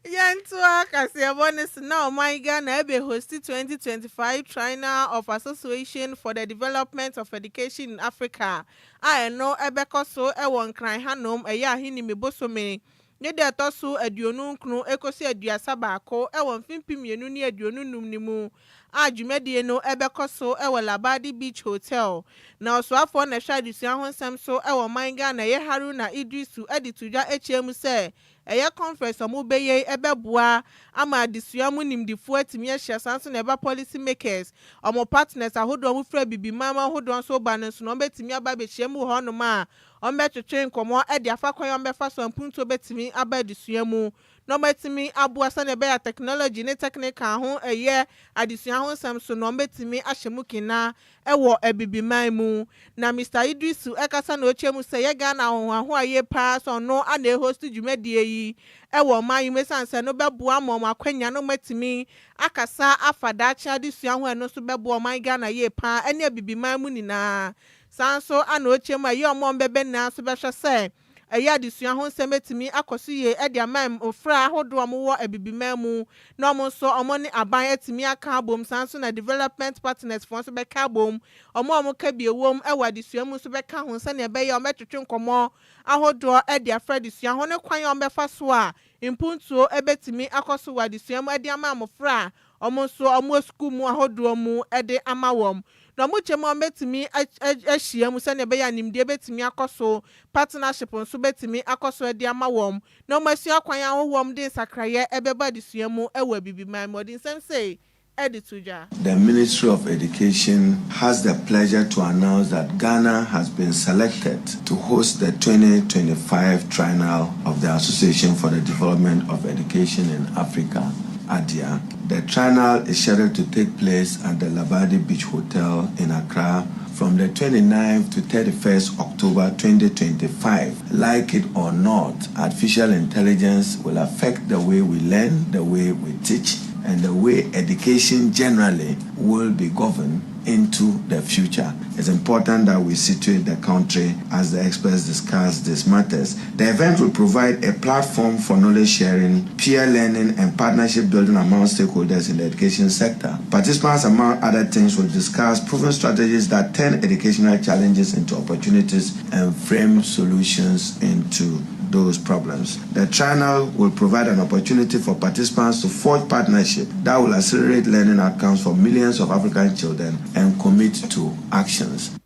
Yɛntoa kaseɛbɔ no so na ɔman Ghana ɛbɛ hosti 2025 Triennial of Association for the Development of Education in Africa a ɛno ɛbɛkɔ so ɛwɔ Nkran hanom, ɛyɛ Ahinime bosome ne da ɛtɔ so 29 ekosi 31 ɛwɔ mfe 2025 ne mu a dwumadie no ɛbɛkɔ so ɛwɔ Labadi Beach Hotel. Na ɔsoafoɔ na ɛhwɛ adesua ho nsɛm so ɛwɔ ɔman Ghana, ɛyɛ Haruna Iddrisu, ɛde to dwa akyia mu sɛ ɛyɛ conference a ɔmo bɛyɛ ɛbɛboa ama adesua mu nimdifoɔ atumi ahyia. Saa nso na ɛba policy makers, ɔmo partners ahodoɔ, ɔmo fira bibi mama ahodoɔ nso ba no nso na ɔmo bɛtumi aba abɛhyia mu wɔ hɔnom a ɔmo bɛtwetwe nkɔmɔ ɛde afa kwan a ɔmo bɛfa so mpuntuo bɛtumi aba adesua mu na ɔmo atumi aboa sɛnea ɛbɛyɛ technology ne technical ho ɛyɛ adesua ho nsɛm so na ɔmo bɛtumi ahyɛ mu kina ɛwɔ abibiman mu. Na Mr Idrisu ɛkasa na ɔkyerɛ mu sɛ yɛ Ghana ahohoahoa yie paa sɛ ɔno ana ɛhost dwumadie yi ɛwɔ ɔman yi mu, esiane sɛ no bɛboa ama ɔmo akwanya na ɔmo atumi akasa afa daakye adesua ho. Ɛno nso bɛboa ɔman Ghana yie paa ɛne abibiman mu nyinaa. Saa nso ana ɔkyerɛ mu a ɛyɛ ɔmo a ɔmo bɛbɛ nyinaa nso bɛhwɛ sɛ ɛyɛ adesua ho nsɛm atumi akɔ so yie ɛde ama mmɔfra ahodoɔ a wɔwɔ abibiman mu na wɔn nso wɔn ne aban atumi aka abom. Saa nso na development partners foɔ nso bɛka abom, wɔn a wɔka bi ewom ɛwɔ adesua mu nso bɛka ho, sɛnea ɛbɛyɛ a wɔbɛtwetwe nkɔmɔ ahodoɔ ɛde afra adesua ho ne kwan a wɔbɛfa so a mpuntuo ɛbɛtumi akɔ so wɔ adesua mu ɛde ama mmɔfra a wɔn nso wɔn wɔ sukuu mu ahodoɔ mu ɛde ama wɔn. Na wɔn kyɛn mu a wɔbɛtumi ahyia mu sɛnea ɛbɛyɛ a nimdeɛ bɛtumi akɔ so, partnership nso bɛtumi akɔ so de ama wɔn na wɔn asua kwan ahodoɔ wɔn de nsakraeɛ ɛbɛba adesua mu ɛwɔ abibiman mu. Ɔde nsɛm sɛ ɛde to dwa. The Ministry of Education has the pleasure to announce that Ghana has been selected to host the 2025 Triennial of the Association for the Development of Education in Africa, ADEA. The triennial is scheduled to take place at the Labadi Beach Hotel in Accra from the 29th to 31st October 2025. Like it or not, artificial intelligence will affect the way we learn, the way we teach, and the way education generally will be governed into the future. It's important that we situate the country as the experts discuss these matters. The event will provide a platform for knowledge sharing, peer learning, and partnership building among stakeholders in the education sector. Participants, among other things, will discuss proven strategies that turn educational challenges into opportunities and frame solutions into those problems. The triennial will provide an opportunity for participants to forge partnership that will accelerate learning outcomes for millions of African children and commit to actions.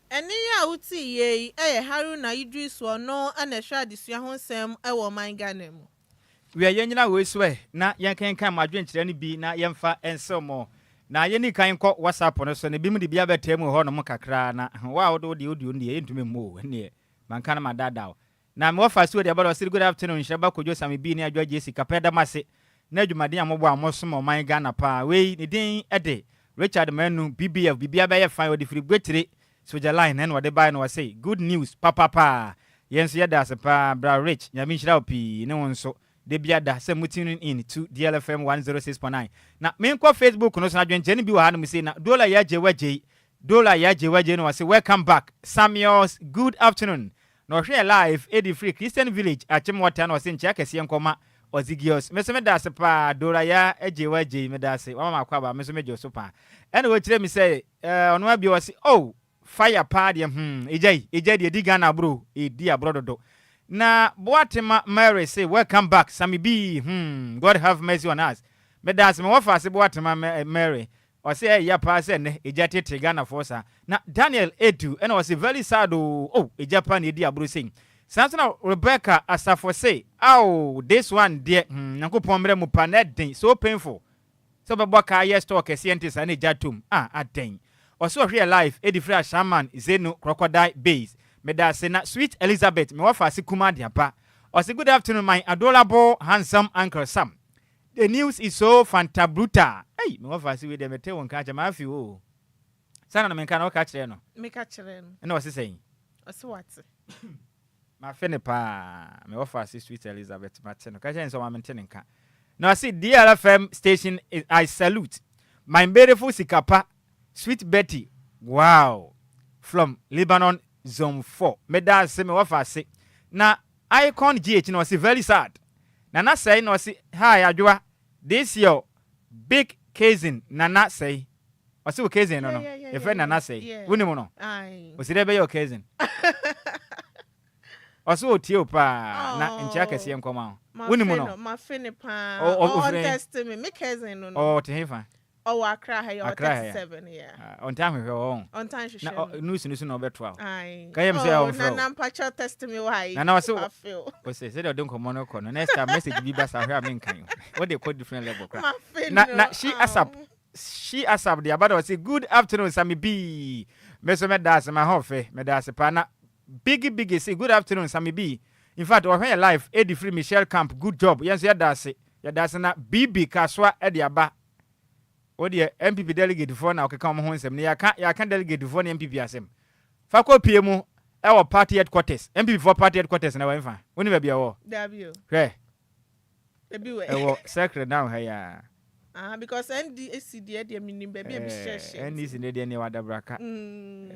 Ɛne yi a wote yie yi yɛ Haruna Idris, ɔno na ɛhwɛ adesua ho nsɛm wɔ ɔman Ghana mu. Wia yɛn nyina wei so ɛ na yɛnkenkan mo adwenkyerɛ no bi na yɛmfa nsew mo. Na yɛni kan kɔ WhatsApp no so na bi mu de bi abɛtaa mu hɔ nom kakra. Na wo a wode wode audio no deɛ, yɛntumi mmɔ o. Ɛneɛ manka no madaadaa wo. Na mewɔ fa so deɛ bɛdɔ ɔsere. Good afternoon, Nhyira ba Kodwo Same bi ne Adwoa Gyesi Kapɛ dam ase na adwumaden a mobɔ a mosom ɔman Ghana paa. Wei ne din de Richard Manu BBF, biribia bɛyɛ fine. Ɔde firi Gwetire Soja Line ɛna ɔde bae no. Ɔse good news papapaa. Yɛn nso yɛda ase paa, bra Rich. Nyame nhyira wo pii ne wo nso da bia da sɛ mo tune in to DLFM 106.9. Na menkɔ Facebook no so na adwenkyerɛ no bi wɔ ha no mu sei. Na Dola yɛ agye wagyei, Dola yɛ agye wagyei no, wɔse welcome back Samuels, good afternoon. Na ɔhwɛ live ɛdi firi Christian Village Akyemwɔta. Na ɔse nkyea kɛseɛ nkɔma Ɔzigios. Me nso meda ase paa, Dora ya agye wagyei. Meda ase wama makɔ aba. Me nso megye so paa. Ɛna wɔkyerɛ mi sɛ ɔno abio, ɔse oh, fire paa deɛ. Egya yi, egya deɛ, edi Ghana aburo, edi aborɔ dodo. Na Boatema Mary say welcome back Sami B, God have mercy on us. Meda ase, me wɔfa ase Boatema Mary. Ɔsɛ ɛyɛ paa sɛ nnɛ egya tete Ghanafoɔ saa. Na Daniel Edu ɛna ɔsɛ very sad o. Oh, egya paa na edi aburo sei. Saa nso na Rebecca Asafo say oh, this one deɛ, Nyankopɔn mmerɛ mu pa na ɛden, so painful sɛ wobɛbɔ kaa yɛ store kɛseɛ nte saa na egya tom a adɛn. Ɔsɛ ɔhwɛ yɛ live ɛdi firi Ashaman Zenu Crocodile Base. Meda ase. Na Sweet Elizabeth, mewɔ fa ase kuma adeapa, ɔsɛ good afternoon, my adorable handsome Uncle Sam, the news is so fantabrutal. Ei, mewɔ fa ase wei deɛ, mete wo nka kyɛ maafi o sana na menka na wɔka kyerɛ no. Meka kyerɛ no. Ɛna ɔse sɛn? Ɔse wate. Mafe ne paa, mewɔ fa ase Sweet Elizabeth. Mate no ka kyerɛ ne sɛ ɔma mente ne nka. Na ɔse DLFM station, I salute my beautiful Sikapa Sweet Betty, wow, from Lebanon Zone 4. Meda ase, mewɔ fa ase. Na Icon GH na ɔse very sad. Nana Sɛe na ɔse hi Adwoa this your big cousin Nana Sɛe. Ɔse wo cousin no no yɛfrɛ no Nana Sɛe. Wonim no? Ɔsi dɛ bɛyɛ wo cousin. Ɔse ɔtie wo paa na nkyea kɛseɛ nkɔma wo. Wonim no? Mafe no paa. Ɔntɛste me, me cousin no no. Ɔte hefa? Ɔwɔ Accra ha yi, ɔwɔ 37, yeah. Ah, ɔntaa nhwehwɛ wɔ hɔ. Ɔntaa nhwehwɛ Na me. news no so na ɔbɛtoa wo. Aye. Ka yam sɛ Oh, ɔmfrɛ wo. Nana mpakyɛw test me why? Nana ɔse Mafe o. ɔse sɛdeɛ ɔde nkɔmmɔ no kɔ no next time message bi ba saa hwɛ a menkan o. Wode kɔ different level koraa. Mafe Na no. na she asap she asap de aba na ɔse good afternoon Sammy B. Me so mɛda ase ma ho fɛ mɛda ase paa na Biggie Biggie se good afternoon Sammy B. In fact ɔhwɛ yɛ live edi firi Michelle Camp good job yɛn nso yɛda ase yɛda ase na BB Kasoa de aba. Wo deɛ NPP delegate foɔ na ɔkeka wɔn ho nsɛm no yɛaka yɛaka delegate foɔ ne NPP asɛm fa kɔ pie mu ɛwɔ party headquarters NPP foɔ party headquarters na wɔ nfa wo ne baabi ɛwɔ Dabi o. hwɛ Ebi wɔ. ɛwɔ circle down ha ya. Ah because NDC deɛ deɛ menim baabi a ebi hyehyɛ. NDC ne deɛ ne ɛwɔ adabraka.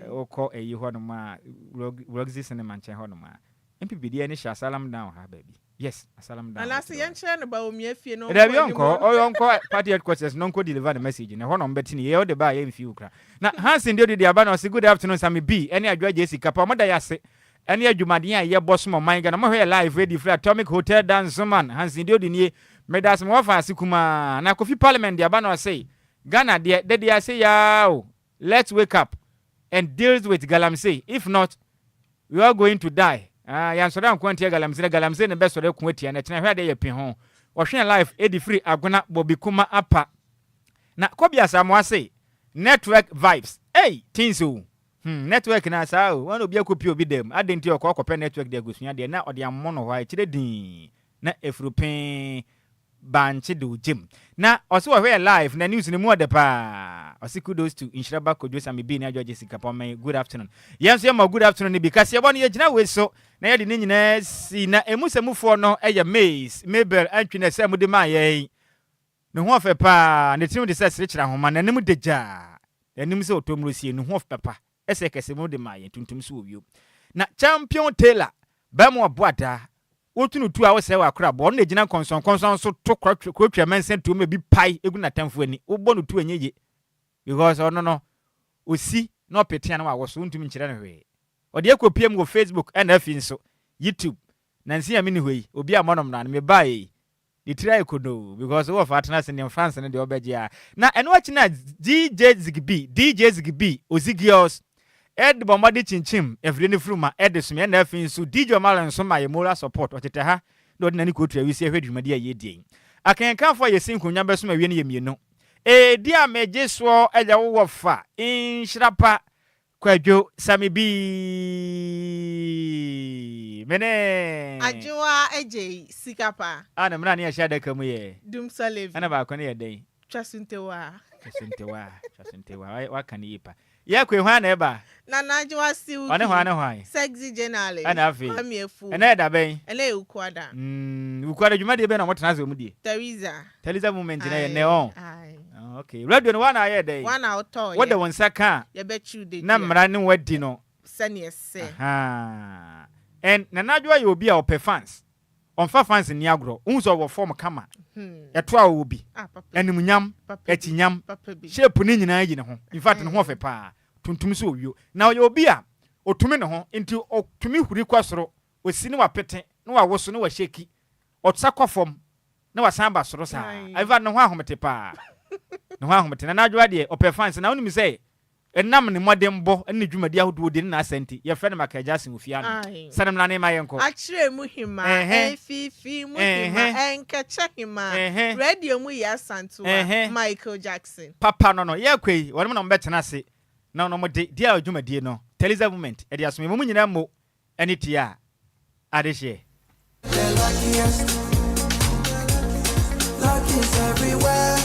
Wokɔ ɛyi hɔ nom a Roxy Cinema nkyɛn hɔ nom a NPP deɛ ne hyɛ Asalam down ha baabi. Yes, Asalam down. Anaasɛ yɛnkyerɛ no Bawumia fie na ɔnkɔ Dabi anim ɔnkɔ, hɔ. ɔyɛ ɔnkɔ party headquarters na ɔnkɔ deliver the message no, ɛhɔ na ɔmbɛte no yie, ɔde ba a yɛmfii wo koraa. Na Hanson deɛ ɔde aba no ɔse good afternoon Sammy B ɛne Adwoa JC Kapa ɔmo da yɛase ɛne adwumaden a yɛbɔ som ɔman Ghana, ɔmo hwɛ yɛ live ɛdi firi Atomic Hotel Dansoman, Hanson deɛ ɔde nie, medase me wɔfa ase kumaa. Na Kofi Parliament de aba na ɔse Ghana deɛ dede ase yaa o, Let's wake up and deals with galamsey if not we all going to die ah yansɔre anko antia galamsey na galamsey no bɛsɔre ako atia na ɛkyena hwɛ adeɛ yɛ pe ho ɔhwɛn life edi firi agona bɔbi kuma apa na kɔbi asamoa se network vibes ei things o hmm network na saa o wɔn obi akɔpie obi dam adɛn nti ɔkɔ ɔkɔpɛ network de akosua deɛ na ɔde amono hɔ a ɛkyerɛ dinn na efuru pee bankye de ogyem na ɔse ɔhwɛ yɛ live na news no mu ɔdɛ paa ɔse kudos to Nhyira ba Kojo Sammy B ne Adwoa Jessica Pɔmɛn good afternoon yɛn nso yɛma wo good afternoon no bi kaseɛbɔ no yɛgyina wei so na yɛde ne nyinaa si na emu sɛ mufoɔ no yɛ Mace Mabel Antwi na ɛsɛ mode maa yɛn ne ho ɔfɛ paa ne tirim de sɛ serekyerɛ ahoma n'anim de gyaa n'anim sɛ ɔtɔmmurosie ne ho ɔfɛ papa ɛsɛ kɛse mu de maa yɛn tuntum so wɔ wiem na Champion Taylor bɛrima ɔboadaa Wotu no tu a wosɛe w'akorabɔ. Ɔno na egyina nkɔnsɔnkɔnsɔn so to korotwa mɛnsɛn tuo ma ebi pae gu n'atamfo ani. Wobɔ no tu a ɛnyɛ ye because ɔno no osi na ɔpete a na wawoso wontumi nkyerɛ no hwee. Ɔde akɔpiem wɔ Facebook ɛna afei nso YouTube. Nansi a menni hɔ yi obi ammɔ no mmara no mebaeɛ yi Ne tiri ayɛ konoo because wowɔ fa atena ase neɛ fans no deɛ ɔbɛgye a. Na ɛno akyi na DJ Zigby, DJ Zigby, Ozigios, ɛde bɔ mmɔde kyinkyim afidie no firi ma ɛde som yɛn na afei nso DJ Omar nso ma yɛ moral support ɔtetɛ ha na ɔde n'ani kɔtua wisie hwɛ dwumadi a yɛredie yi. Akenkanfoɔ a yɛsi nkonnwa bɛsom awie no yɛ mmienu. Edi a megye soɔ yɛ wo wɔfa nhyira pa Kwadwo Sami Bii me ne. Adwoa Adjei sika pa. A na mena ne yɛhyɛ adaka mu yɛ. Dumsor Levi. Ɛna baako no yɛ dɛn? Twasuntewa. Twasuntewa, Twasuntewa, waka ne yie pa. Yɛ kɔ hwan na ɛba? Nana Adwoa Silky. Ɔne hwan ne hwan? Sexy journalist. Ɛna afei. Kwame Afu. Ɛnɛ yɛ da bɛn? Ɛnɛ yɛ Wukuada. Mm, Wukuada dwumadie bɛn na wɔtena ase wɔn die? Theresa. Theresa movement na yɛ nnɛ ɔn. Ah, okay. Radio no wana ayɛ dɛn? Wana wotɔɔ yɛ. Wode wo nsa ka a. Yɛbɛkyiw de Na mmara ne wadi no. Sɛnea ɛsɛ. Ahaa. And Nana Adwoa yɛ obi a ɔpɛ fans. Ɔmfa fans nni agorɔ. Wohu sɛ ɔwɔ form kama. Ɛto a ɔwɔ bi. Animuonyam, akyinyam, shape ne nyinaa yi ne ho. In fact, ne ho ɔfɛ paa. Tuntum sɛ owio. Na ɔyɛ obi a ɔtumi ne ho. Nti ɔtumi huri kɔ soro, ɔsi ne wapete, na wawoso, na wahyɛki. Ɔsa kɔ fam, na wasan aba soro saa. In fact, ne ho ahomete paa. Ne ho ahomete. Nana Adwoa deɛ, ɔpɛ fans. Na wonim sɛ, ɛnam ne mmɔdenbɔ ne ne dwumadi ahodoɔ ɔdi ne n'asa nti, yɛfrɛ no Michael Jackson wɔ fie ano. Sane mmra ne mma yɛnkɔ. Akyerɛ mu hema, ɛnfiifii mu hema, ɛnkɛkyɛ hema, radio mu Yaa Asantewaa, Michael Jackson. Papa no no, yɛrekɔ yi, wɔnom na wɔbɛtena ase na wɔde DL dwumadie no, Teliza Movement, de asom yɛn. Mo nyinaa mmo ne tie a adehyeɛ. The luckiest. Luck is everywhere.